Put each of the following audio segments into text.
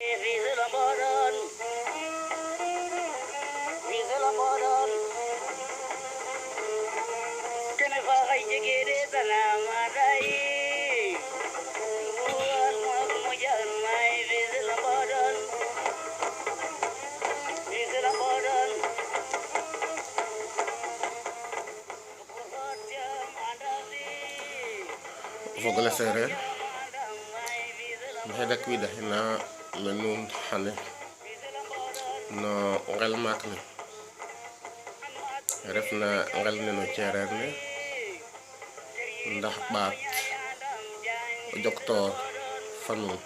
O fogole sereer maxey dakwiidahina na nuun xane no ngel maak ne refna ngel ne no cereer ne ndax ɓaat o joktoor fa nuun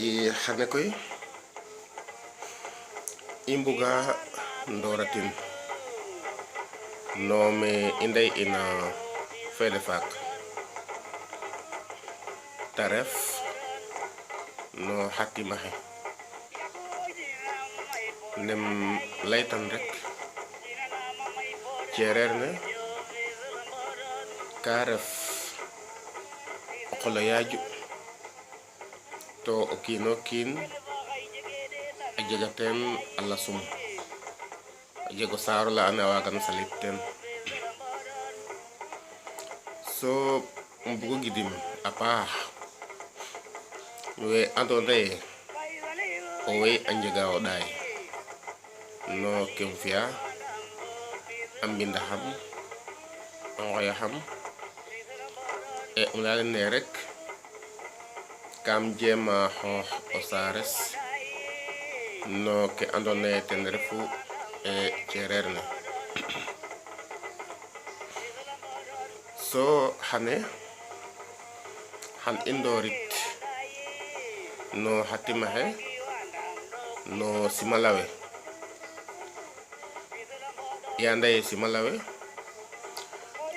i xane koy i mbuga ndooratin no me i ndey'ina fede faak ta ref no xa tima xe nem laytan rek cereer ne ka ref o qol o yaaju to o kiino kiin a jega teen a lasum a jeg o saar ola andoona yee a waagan o salit teen soo um bugo gidim a paax we andoona yee owey a njega o ɗaay no keem fi'aa a mbindaxam a nqoyaxam e um laya den ne rek kaam jeema xoox o saares no ke andoona yee ten refu cereer ne soo xane xan i ndoorit no xa tima xe no simala we i anda ye simala we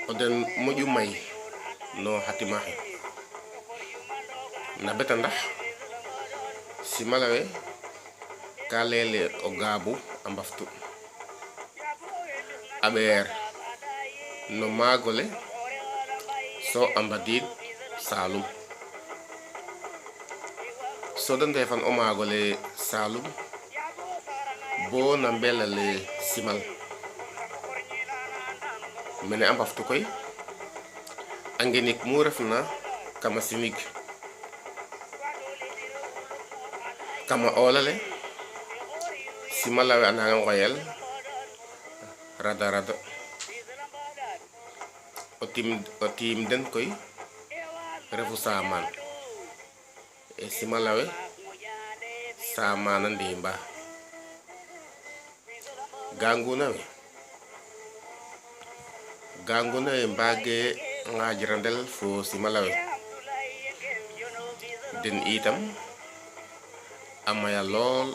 o den moƴu may no xa tima xe na betandax simala we ka layel ee o gaabu a mbaftu a ɓeer no maag ole soo a mbadiid Saalum soo da ndeefan o maag ole Saalum bo na mbeel ale Simal mene a mbaftu koy a ngenik mu refna kam a sinig kam a ool ale Simala we a nanga nqoyel rada rada o tim o tiim den koy refu saamaan e Simala we saamaan a ndiimba Ganguna we Ganguna we mbaagee nqaajrandel fo Simala we den itam a maya lool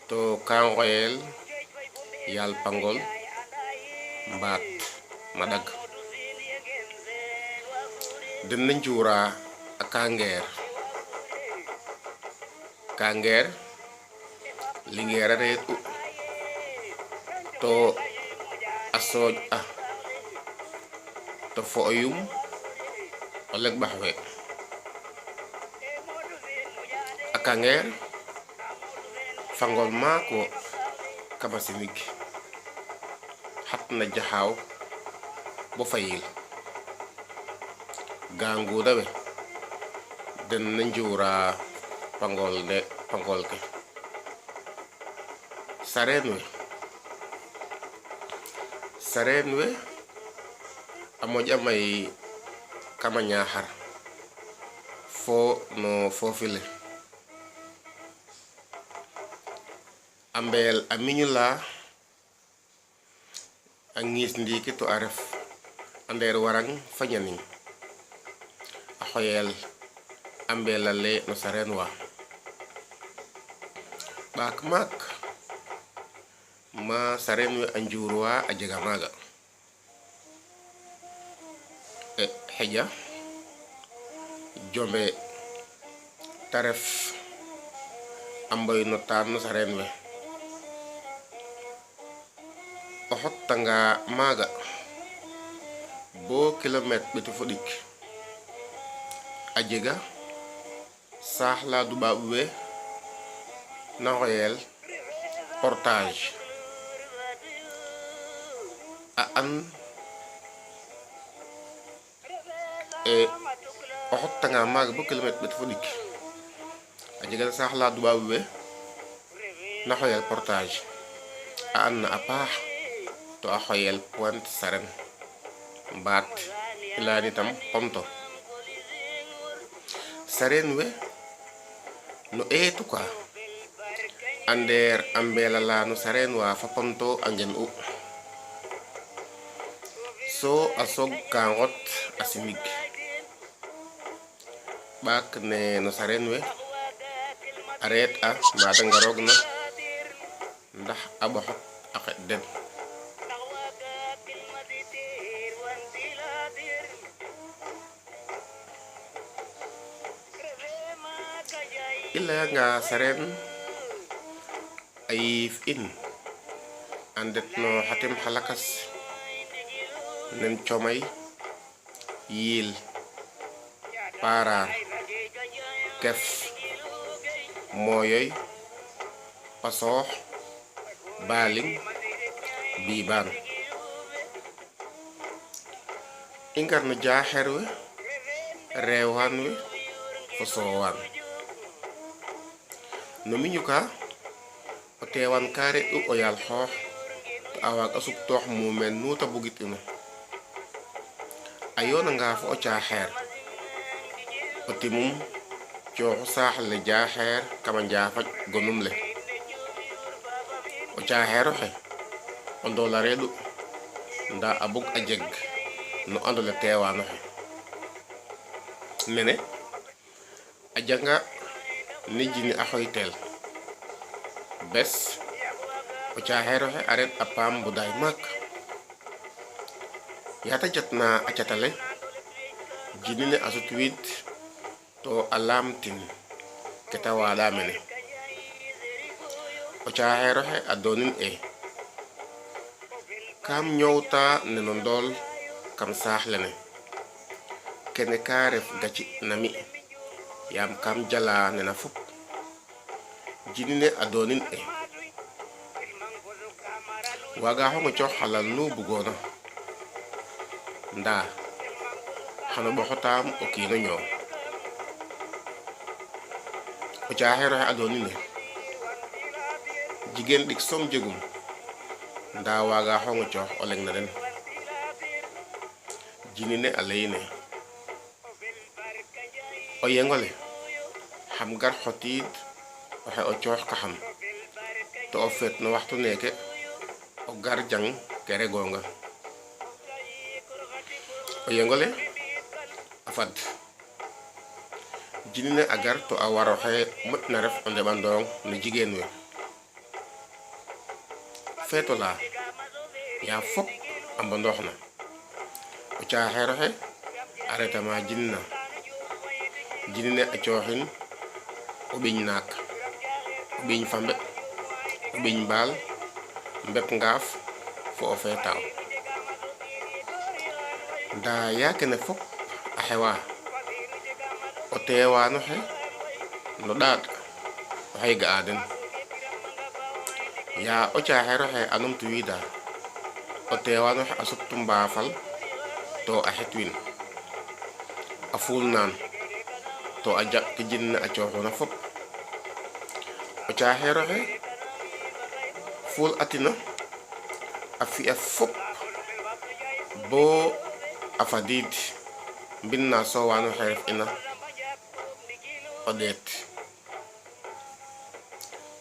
to ka nqoyeel yaal Pangol mbaat Maɗag Den na njuuraa a Kangeer Kangeer Lingeer a reeƭu to a sooƴ'a to fo-oy um o leng ɓaxwee. A Kangeer fangool maak wo kam a Sinig hatna Jaxaaw bo Fayil. Gaanguuda we den na njuuraa pangool ne pangool ke. Sareen we Sareen we a moƴa may kam a Ñaaxar fo no foofi le. A mbeel a miñu laa a ŋiis ndiiki to a ref a ndeer Warang fa Ñaning, a xoyeel a mbeel ale no Sareen waa. Ɓaak maak ma Sareen we a njuurwaa a jega maaga. E xeƴa jombe ta ref a mboy no taan no Sareen we. O xottangaa maaga boo kilomeet 104, a jega Saax laa duɓaaɓ we na nqoyeel Portage a and ee o xottangaa maaga bo kilometre 104, a jega saax la duɓaaɓ we na nqoyeel Portage a andna a paax to a xoyeel Pointe Sarene mbaat i layan itam Ponto. Sareen we no eetu kaa a ndeer a mbeela laa no sareen waa fa Ponto a ngen'u, soo a soog kaa nqot a Sinig. Ɓaak ne no sareen we a reeƭa maa da ngaroogna ndax a ɓoxot a qeƭ den. I layanga sareen a yiif in a ndet no xa tim xa lakas nen Comay, Yiil, Paaraar, Kef, Mooyoy, Pasoox, Baaling, Biibaan. I ngar no Jaaxeer we, Reewaan we fo Soowaan. No miñu kaa, o teewaan kaa reeƭ'u o yaal xoox to a waag'a suptoox muumeen nuu ta bugit'ina. A yoonangaa fo o caaxeer, o timum cooxu saax le Jaaxeer kam a Njaafaj gonum le. O caaxeer oxe o ndool a reeƭu, ndaa a bug a jeg no and ole teewaan oxe. Mene, a janga ne jini a xoyteel. Bes, o caaxeer oxe a ret a paam mbudaay maak. Yaa ta jatna a cat ale, jini ne a sutwiid too a laamtin ke ta waaɗaa mene. O caaxeer oxe a doonin ee, Kaam ñoowtaa nen o ndool kam saax lene. Kene kaa ref gaci na mi, yaam kaam jalaa nen a fop. Jini ne a doonin ee, Waagaaxoong o coox halal nuu bugoona, ndaa xan o ɓoxotaam o kiin o ñoow. O caaxeer oxe a doonin ee, Jigeen ɗik soom jegum, ndaa waagaaxoong o coox o leng na den. Jini ne a layin ee, O yeng ole, xam gar xotiid oxe o cooxkaxam, too o feet no waxtu neeke o gar jang ke regoonga. O yeng ole a fad. Jini ne a gar too a war oxe moƴna ref o ndeɓandoong no jigeen we. Feet olaa, yaa fop a mbondooxna, o caaxeer oxe a reta maa jini na. Jini ne a cooxin o ɓiñ naak, o ɓiñ fambe, o ɓiñ mbaal, mbep ngaaf fo o feetaaw. Ndaa yaa kene fop a xewaa, o teewaan oxe no ɗaaɗ oxey ga'aa den. Yaa o caaxeer oxe a nomtuwiidaa, o teewaan oxe a suptu mbaafal too a xetwin. A fuulnaan, too a jaɓ ke jini ne a cooxuuna fop. O caaxeer oxe fuul'atina, a fi'a fop boo a fadiid mbind naa Soowaan oxe ref'ina o ɗeet.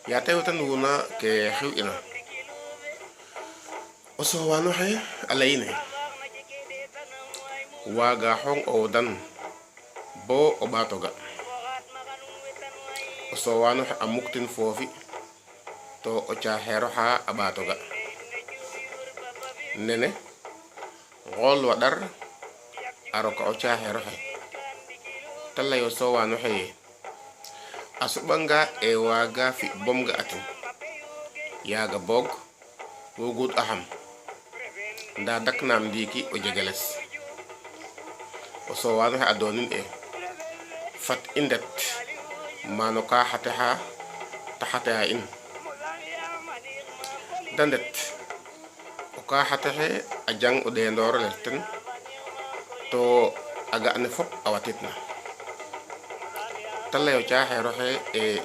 Yaa ta wetanduuna ke xew'ina, o Soowaan oxe a layin ee, Waagaaxoong o wodan boo o ɓaat o ga. O Soowaan oxe a muqtin foofi, too o caaxeer oxaa a ɓaat o ga. Neene, nqool wa ɗar a roka o caaxeer oxe, ta lay o Soowaan oxe yee, A soɓangaa ee waagaa fi bom ga'atin, yaaga boog, wo guut'axam, ndaa daknaam ndiiki o jegeles. O Soowaan oxe a doonin ee, Fat i ndet. Ma no kaa xatexaa ta xate'a in. Da ndet, o kaahate xe a jang o ɗeendoor ole ten, too a ga ne fop a watitna. Ta lay o caaxeer oxe ee,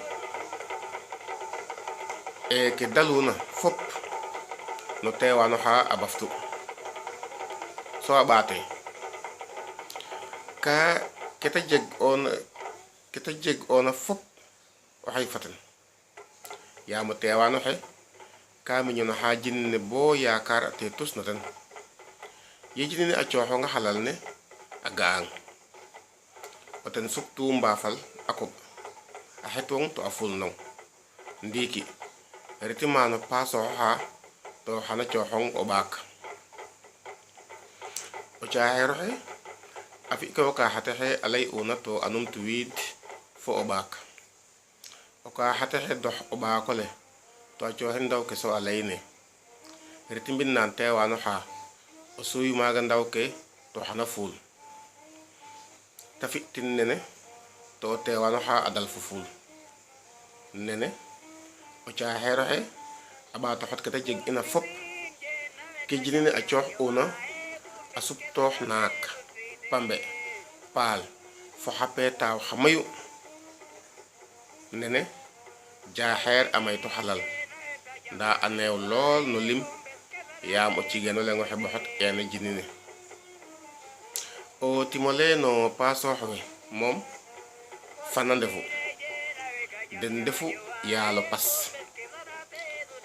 Ee ke daluuna fop no teewaan oxaa a baftu, soo a ɓaat ee, Kaa ke ta jeg'oona ke ta jeg'oona fop oxey fo ten. Yaam o teewaan oxe kaa miño no xaa jini ne boo yaakaar'atee tus no ten. Ye jini ne a cooxoonga halal ne, a ga'aang. O ten suptu mbaafal a koƥ, a xetwong too a fuulnong. Ndiiki, reti maa no pasoox oxaa, too xan a cooxong o ɓaak. O caaxeer oxe a fi ke o kaahate xe a lay'uuna too a nomtuwiid fo o ɓaak. O kaahate xe dox o ɓaak ole, too a cooxin ndaw ke soo a layin ee, Reti mbind na teewaan oxaa, o suuy maaga ndaw ke, too xan a fuul. Ta fi'tin nene, too o teewaan oxaa a dalfo fuul. Neene, o caaxeer oxe a ɓaata xot ke ta jeg'ina fop, ke jini ne a coox'uuna, a suptoox naak, pambe, paal fo xa peetaaw xa mayu. Neene, jaaxeer a maytu halal, ndaa a neew lool no lim, yaam o cigeen o leng oxe ɓoxot'eena jini ne. O tim ole no pasoox we moom fan a ndefu. Den ndefu yaal o pas.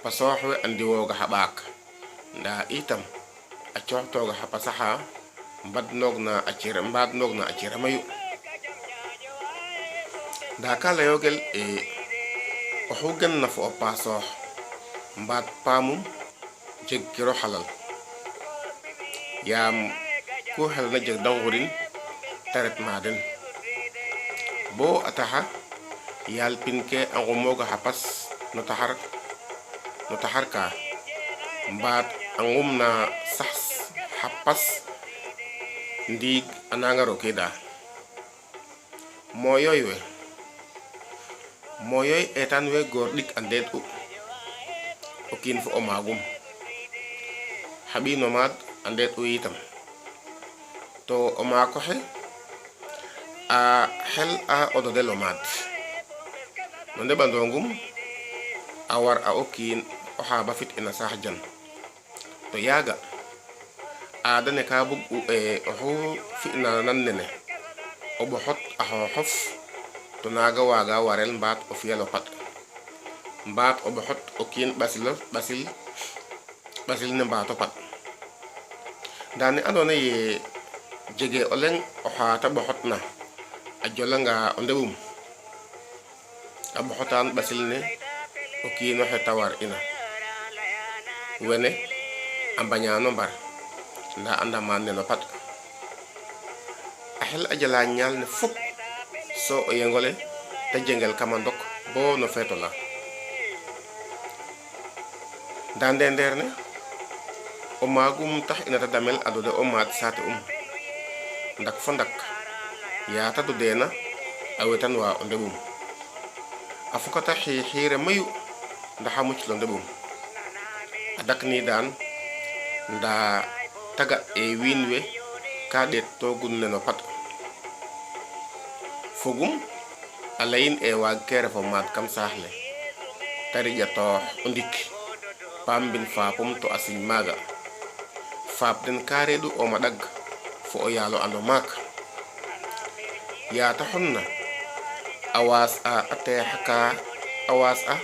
Pasoox we a ndiwooga xa ɓaak, ndaa itam a cooxtooga xa pas axaa mbadnoogna a cir mbaadnoogna a cir a mayu. Ndaa kaa layoogel ee, Oxuu genna fo o pasoox mbaat paam um, jegkiro halal, yaam kuu helna jeg da nqurin, ta ret maa den. Boo a taxa yaal pind ke a nqumooga xa pas no taxar no taxar kaa, mbaat a nqumnaa sax xa pas ndiig a naanga rokiidaa. Mooyooy we Mooyooy eetaan we goor ɗik a ndeeƭ'u, o kiin fo o maag um. Xa ɓiy no maad a ndeeƭ'u itam, too o maak oxe a hel'a o dodel o maad. No ndeɓandoong um, a war'a o kiin oxaa bafit'ina saax jan. To yaaga, aada ne kaa bug'u ee oxuu fi'na nand nene, o ɓoxot a xooxof, to naaga waagaa warel mbaat o fi'el o paɗ, mbaat o ɓoxot o kiin ɓasil ɓasil ɓasil ne mbaat o paɗ. Ndaa ne andoona yee jegee o leng oxaa ta ɓoxotna a jolangaa o ndeɓ um, a ɓoxotaan ɓasil ne o kiin oxe ta war'ina. Wene a mbañaan o mbar, ndaa a ndamaan nen o paɗ. A hel a jalaa ñaal ne fop, soo o yeng ole ta jengel kam a ndok boo no feet olaa. Ndaa ndeer ne, o maag um tax'ina ta damel a dode o maad saate um. Ndak fo ndak, yaa ta dodeena, a wetandwaa o ndeɓ um. A fokata xiixire mayu ndax a mucil o ndeɓ um. A dakniidaan, ndaa ta ga ee wiin we kaa ɗeettoogun nen o paɗ. Fogum, a layin ee waagkee ref o maad kam saax le, ta riƴatoox o ndik paam mbind faap um too a sinj maaga. Faap den kaa reeƭu o maɗag fo o yaal o and o maak. Yaa ta xonna, a waas'a a teex kaa a waas'a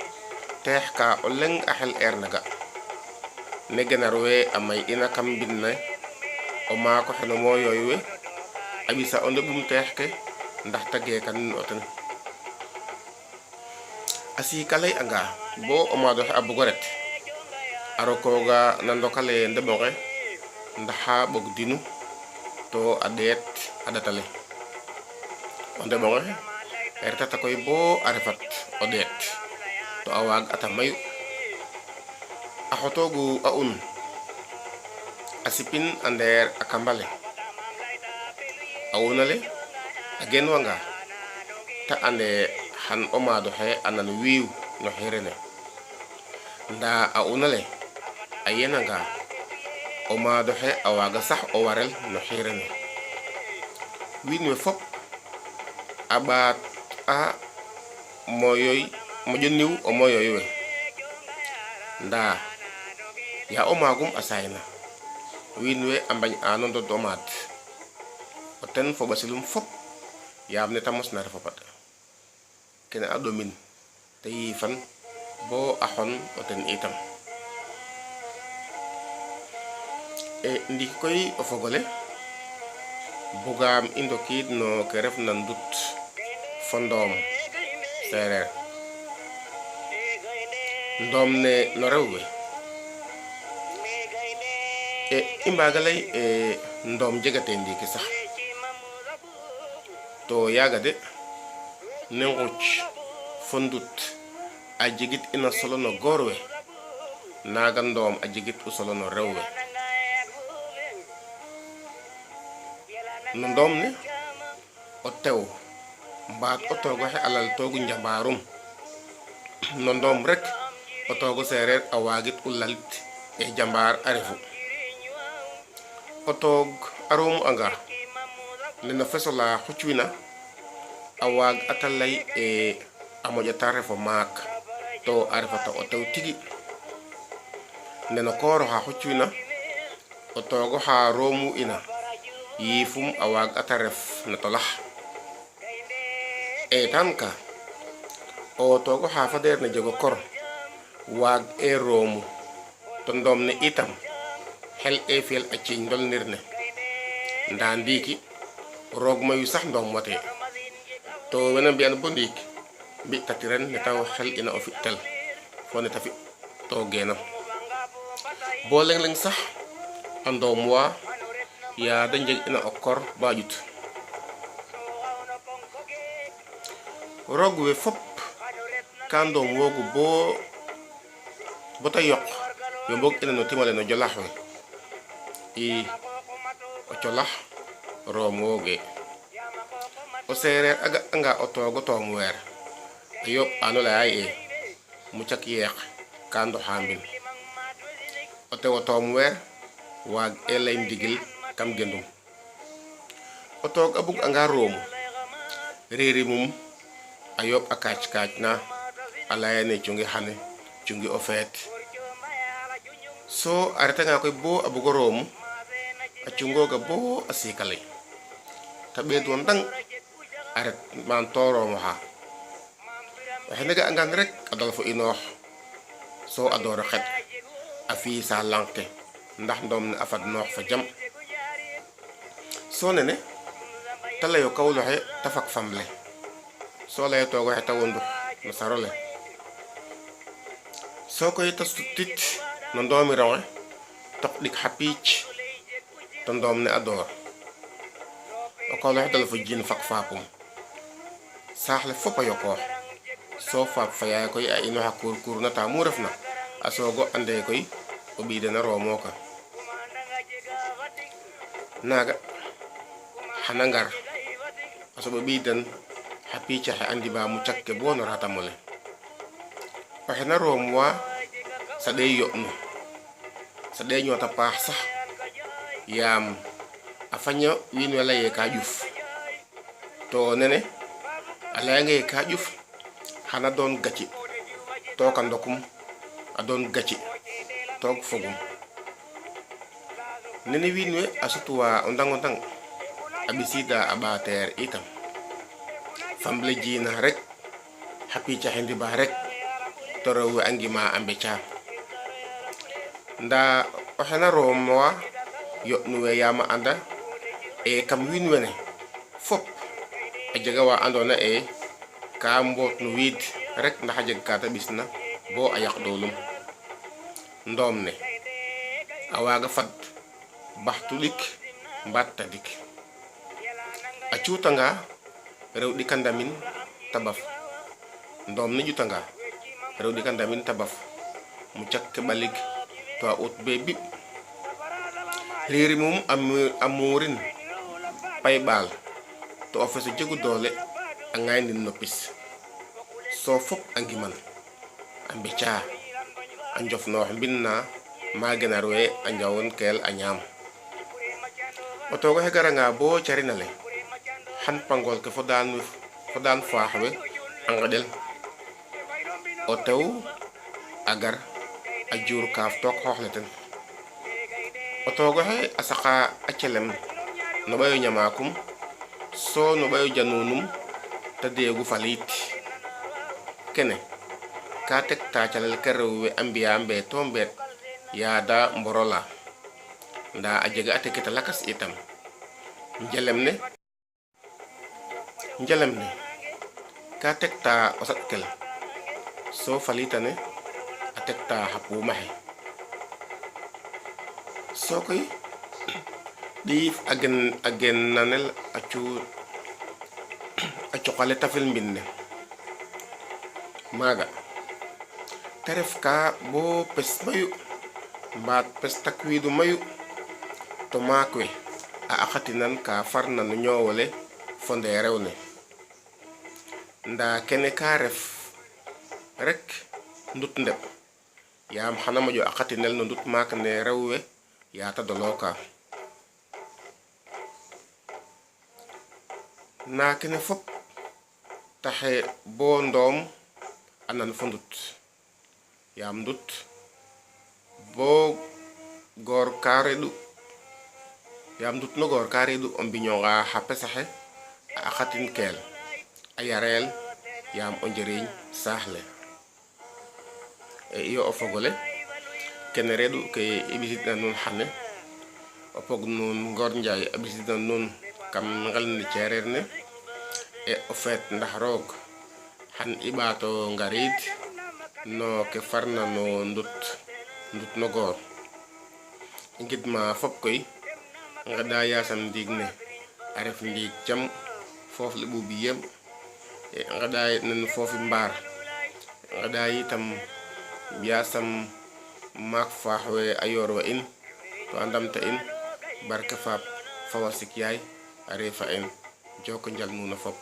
teex kaa o leng a hel'eerna ga. Ne genar we a may'ina kam mbind ne, o maak oxe no mooyooy we a ɓisa o ndeɓ um teex ke ndax ta geekanin o ten. A siik a lay'angaa boo o maad oxe a bug o ret, a rokooga na ndok ale ndeɓ onqe ndax xa ɓogdinu, too a ɗeet a ƭat ale. O ndeɓ onqe retata koy boo a refat o ɗeet, too a waag'ata mayu. A xotoogu a un, a sipin a ndeer a kamb ale. A un ale a geenwangaa, ta and ee Xan o maad oxe a nan wiiw no xire ne. Ndaa a und ale a yenangaa, o maad oxe a waaga sax o warel no xire ne. Wiin we fop a ɓaat'a moƴo niw o moyooy we. Ndaa yaa o maag um a saayna, wiin we a mbañ'aan o ndod o maad, o ten fo ɓasil um fop, yaam ne ta mosna ref o paɗ. Kene a ɗomin, ta yiifan boo a xon o ten itam. E ndiiki koy o fog ole, bugaam i ndokiid no ke refna ndut fo ndoom seereer. Ndoom ne no rew we. E i mbaaga lay ee ndoom jegatee ndiiki sax. Too yaaga de, ne nquc fo ndut a jegit'ina solo no goor we, naaga ndoom a jegit'u solo no rew we. No ndoom ne, o tew mbaat o toog oxe a laltoogu njambaarum. No ndoom rek o toog o seereer a waagit'u lalit ee jambaar a refu. O toog a roomu'angaa, ne no fes olaa xucwina, a waag'ata lay ee a moƴata ref o maak, too a refata o tew tigi. Ne no koor oxaa xucwina, o toog oxaa roomu'ina, yiif um a waag'ata ref na tolax. Eetaan kaa, o toog oxaa fadeerna jeg o kor, waag'ee roomu, to ndoom ne itam hel'ee fiyel a cinj ndolnir ne. Ndaa ndiiki, roog mayu sax ndoom watee, too we na mbi'an bo ndiik mbi'tatiran ne ta hel'ina o fi'tel fo ne ta fi'toogeena. Boo leng-leng sax a ndoomwaa yaa da njeg'ina o kor ba ƴut. Roog we fop kaa ndoomwoogu bo ta yoq we mbog'ina no tim ale no jolax we. Ii, o colax roomwoogee. O seereer a ga'angaa o toog o toomweer, a yooɓ'aan o layaa yee, Mucak yeeq kaa ndoxaa mbind. O tew o toomweer waag'ee lay ndigil kam gend um. O toog a bug'angaa roomu, riirim um a yooɓ a kaac-kaac na, a layan ee cungi xane, cungi o feet. Soo a retangaa koy boo a bug o roomu, a cungooga boo a siik a lay. Ta ɓeedwa ndang, a ret maan too roomoxaa. O xene ga'angaan rek a dal fo inoox, soo a door a xeɗ, a fiisaa lanq ke ndax ndoom ne a fadnoox fa jam. Soo nene, ta lay o kawul oxe ta fak famb le, soo a lay o toog oxe ta wondux no sar ole. Soo koy ta suttit no ndoomir onqe toq ɗik xa piic, to ndoom ne a door. O kawul oxe dal fo jiin fak faap um. Saax le fop a yokoox, soo faap fa yaay koy a inoox a kuur-kuurnataa muu refna, a soog o and ee koy o ɓiy den a roomooka. Naaga, xan a ngar, a soɓ o ɓiy den xa piic axe a ndibaa mucak ke boo no raatam ole. Oxe na roomwaa saɗee yo'nu, saɗee ñoot a paax sax, yaam a faña wiin we lay ee kaa ƴuf. Too nene, a layanga yee kaa ƴuf, xan a doon gaci took a ndok um, a doon gaci took fog um. Nene wiin we a sutwaa o ndang o ndang, a ɓisiidaa a ɓaateer itam. Famb le jiina rek, xa piic axe ndibaa rek, to rew we a ngimaa a mbecaa. Ndaa oxe na roomwaa yo'nuwee yaam a anda ee kam wiin wene fop a jega waa andoona ee kaa mbootnuwiid rek ndax a jeg kaa ta ɓisna boo a yaq doolum. Ndoom ne a waaga fad baxtu ɗik mbaat tadik. A cuutangaa, rew ɗik a ndamin, ta baf. Ndoom ne ƴutangaa, rew ɗik a ndamin, ta baf. Mucak ke ɓalig, too a ut bee biɓ. Riirim um a muurin pay ɓaal, too o fes o jegu doole a ŋaaynin no pis. Soo fop a ngiman, a mbecaa, a njofnoox mbind naa maa genar we a njawankeel a ñaam. O toog oxe garangaa boo carind ale, xan pangool ke fo daan we fo daan faax we a nqeɗel. O tew a gar, a juur kaaf took xoox le ten. O toog oxe a saqa a celem no ɓay o ñamaak um, soo no ɓay o janoon um ta deegu fa liit. Kene kaa tektaa calel ke rew we a mbi'aa mbeet oo mbeet yaa da mborolaa. Ndaa a jega a tekit a lakas itam. Njelem ne Njelem ne kaa tektaa o saƭkel, soo fa liit ane a tektaa xa puum axe. Soo koy, ɗiif a gen a geennanel a cuur a cuq ale tafil mbind ne. Maaga, ta refkaa boo pes mayu mbaat pes takwiidu mayu, to maak we a aqatinan kaa farna no ñoow ole fo ndeerew ne. Ndaa kene kaa ref rek ndut ndeɓ, yaam xan a moƴo aqatinel no ndut maak ne rew we yaa ta dolookaa. Naa kene fop taxee boo ndoom a nan fo ndut, yaam ndut boo goor kaa reɗ'u, yaam ndut no goor kaa reɗ'u o mbiñ onqaa xa pes axe a aqatinkeel, a yareel yaam o njiriiñ saax le. E iyo o fog ole, kene reɗ'u ke i ɓisiidna nuun xane. O pog nuun Ngor Njaay a ɓisiidna nuun kam nqel ne ceereer ne. E o feet ndax Roog, xan i ɓaat o ngariid no ke farna no ndut, ndut no goor. I ngidma fop koy, nqeɗa yaasam ndiig ne a ref ndiig jam, foof le ɓuuɓ yem, e nqeɗa nen foofi mbaar, nqeɗa itam yaasam maak faax we a yoorwa in, to a ndamta in, barke faap fa wasik yaay a reefa in. Jooko njal nuun a fop.